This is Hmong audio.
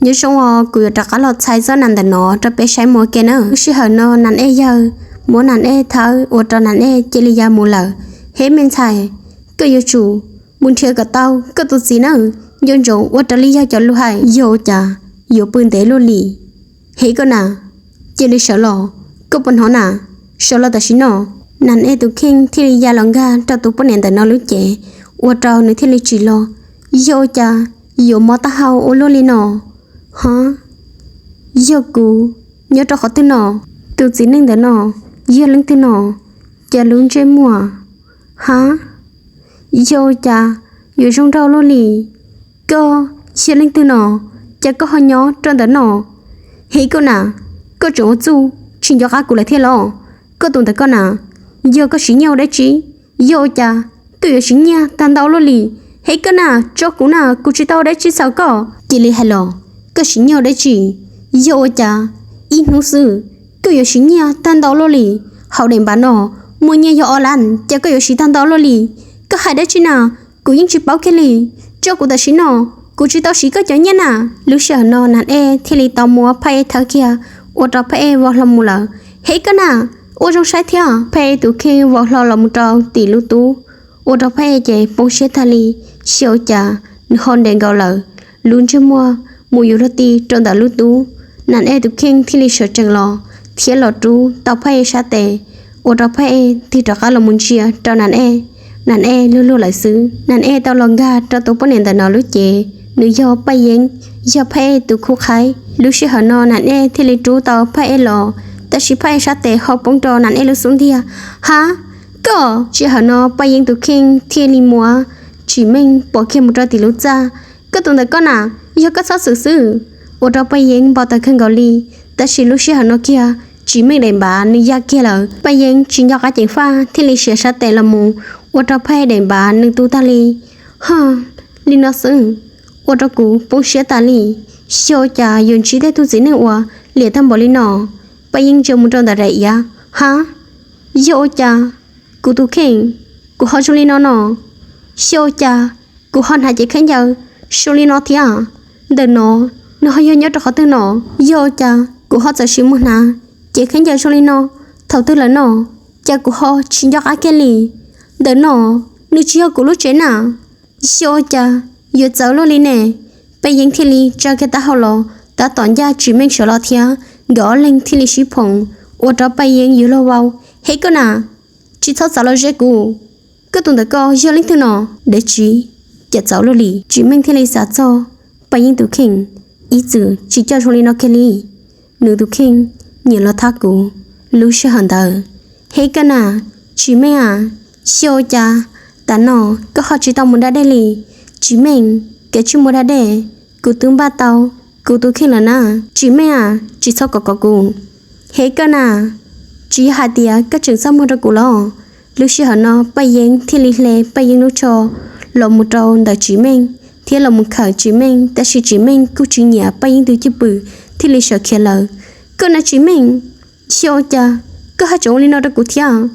Nyob zoo os, kuv yuav rov qab los txhais txoj nas ntawm no rau peb saib mus ua ke na. Lub sij hawm no Nas Ej yawg muab Nas Ej thawb ua rau Nas Ej cia li ya mus lawm. Hev, me ntxhais, koj yuav tsum mus nrhiav kom tau koj tus txiv na. Nco ntsoov ua raws li yawg cov lus hais, yog ua cas yuav pw ntev luaj li. Hev, koj na, cia li sawv los, koj puas hnov na? Sawv los tam sim no. Nas Ej tus kheej thiaj li ya los nkag rau tus poj niam ntawm no lub cev, ua rau nws thiaj li tsim los. Yog ua cas yuav mob taub hau ua luaj li no? Ha, yog kuv nyob rau qhov twg no? Tus txiv neej ntawm no yog leej twg no? Cas lub ntsej muag, ha, yog ua cas yuav zoo nraug luaj li? Koj yog leej twg no? Cas koj ho nyob rau ntawm no? Hev, koj na, koj tseem ua txuj tsis nco qab kuv lawm thiab los? Koj tus ntawm koj na, yog koj siv nyiaj ua dab tsi? Yog ua cas koj yuav siv nyiaj tag ntau luaj li? Hev, koj na, tso kuv na, kuv tsis tau ua dab tsi xav koj. Cia li hais los, koj siv nyiaj ua dab tsi? Yog ua cas ib hnub xwb koj yuav siv nyiaj tag ntau luaj li? Hauv daim npav no muaj nyiaj yog ob lab, cas koj yuav siv tag ntau luaj li? Koj hais dab tsi na? Kuv yeej tsis paub kiag li. Tso kuv tam sim no, kuv tsis tau siv koj cov nyiaj na. Lub sij hawm no Nas Ej thiaj li tau muab Phaj Ej thawb kiag, ua rau Phaj Ej vau hlo mus lawm. Hev, koj na, ua zoo saib thiab. Phaj Ej tus kheej vau hlo los mus rau tim lub tub, ua rau Phaj Ej ces poob siab tag li. Xyov cas nws ho ntev nkaus lawm, lub ntsej muag mus yuav luag ti rau ntawm lub tub. Nas Ej tus kheej thiaj li sawv tsees los thiab los rub tau Phaj Ej sab tes, ua rau Phaj Ej tig rov qab los mus ntsia rau Nas Ej. Nas Ej luag luag lawm xwb. Nas Ej tau los nkag rau tus poj niam ntawm no lub cev, nws yog Paj Yeeb, yog Phaj Ej tus khub qhaib. Lub sij hawm no Nas Ej thiaj li rub tau Phaj Ej los, tab sis Phaj Ej sab tes ho poob rau Nas Ej lub xub ntiag. Ha, koj! Sij hawm no Paj Yeeb tus kheej thiaj li muab Tsim Meej pov kiag mus rau tim lub txaj. Koj tus ntawm koj na, yog koj txhob xwm xwb. Ua rau Paj Yeeb npau taws kawg nkaus li. Tab sis lub sij hawm no kiag Tsim Meej daim npav nws ya kiag lawm. Paj Yeeb tsis nco qab ceev faj thiaj li siav sab tes los mus, ua rau Phaj Ej daim npav nws tu tag li. Ha, li no xwb, ua rau kuv poob siab tas li. Xyov cas yuav ntsib tej tug txiv neej uas liam tag npaum li no. Paj Yeeb ntsia mus rau ntawm daim iav. Ha, yog ua cas kuv tus kheej, kuv ho zoo li no no? Xyov ua cas kuv ho hnav cev khaub ncaws zoo li no thiab? Ntawm no, nws ho yog nyob rau qhov twg no? Yog ua cas kuv ho txawm sim mus hnav cev khaub ncaws zoo li no thaum twg lawm no? Cas kuv ho tsis nco qab kiag li. Ntawm no, nws tsis yog kuv lub tsev na. Xyov ua cas yuav txawv luaj li ne. Paj Yeeb thiaj li tsa kiag taub hau los tab tom ncaj Tsim Meej sawv los thiab, nkawd ob leeg thiaj li sib phoom, ua rau Paj Yeeb yuav luag vau. Hev, koj na, tsis txhob txav los ze kuv. Koj tus ntawm koj yog leej twg no? Dab tsi, cas txawv luaj li. Tsim Meej thiaj li xav txog Paj Yeeb tus kheej, ib txwm tsis coj zoo li no kiag li. Nws tus kheej nyiam los thab kuv lub sij hawm ntawd. Hev, koj na, Tsim Meej a, xyov ua cas tam no koj ho tsis tau mus da dej li. Tsim Meej, kav tsij mus da dej, kuv twb npaj tau kuv tus kheej lawm na. Tsim Meej a, tsis txhob kov kov kuv. Hev, koj na, tsis yog hais tias koj tseem txaj muag rau kuv los? Lub sij hawm no Paj Yeeb thiaj li hle Paj Yeeb lub tsho los mus rau ntawm Tsim Meej thiab los mus khawm Tsim Meej, tab sis Tsim Meej kuj tsis nyiam Paj Yeeb tus cwj pwm thiaj li sawv khiav lawm. Koj na Tsim Meej, xyov ua cas koj ho tseem ua li no rau kuv thiab.